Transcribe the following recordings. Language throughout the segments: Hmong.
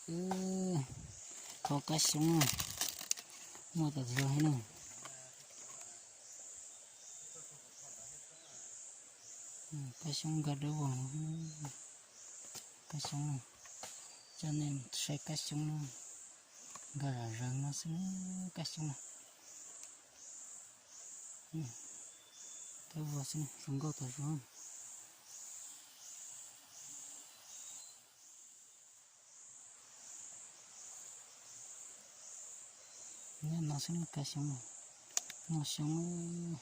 Kho kab xyoob na, muaj tas zog thiab na. Kab xyoob nkag dawb vog, kab xyoob na, coj nej saib kab xyoob na, nkag zom zaws no xwb, kab xyoob na, dawb vog xwb, zoo nkauj tas zog. Nyob no xwb kab xyoob, noj xyoob.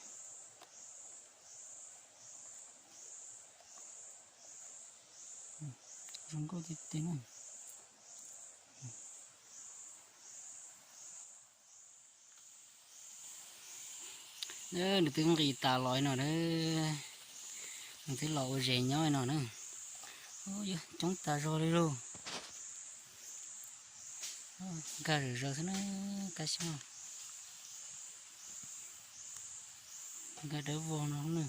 Zoo nkauj tiag tiag na. Nws twb nqis tas los no na, nws twb los ua zes nyob no na. Yuav coob tas zog li lauj. Nkag zom zaws xwb na, kab xyoob. Nkag dawb vog no na.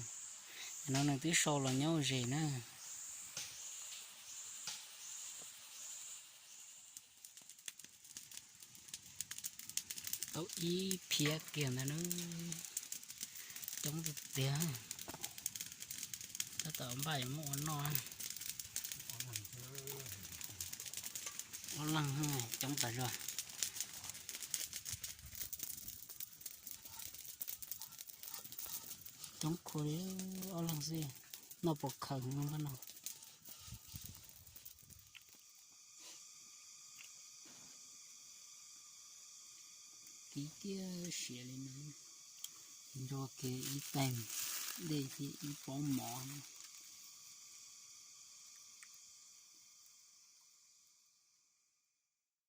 No nws twb sau los nyob ua zes na. Tau ib phiab kiag ntawd na. Coob tiag tiag. Tab tom npaj yuav muab ua noj. Ob leeg coob tas zog. Coob khuav li, ob leeg xwb, noj pov khaws no npaj no. Tiv tiab siav li no, nrog kiag ib taig dej thiab ib pob mov.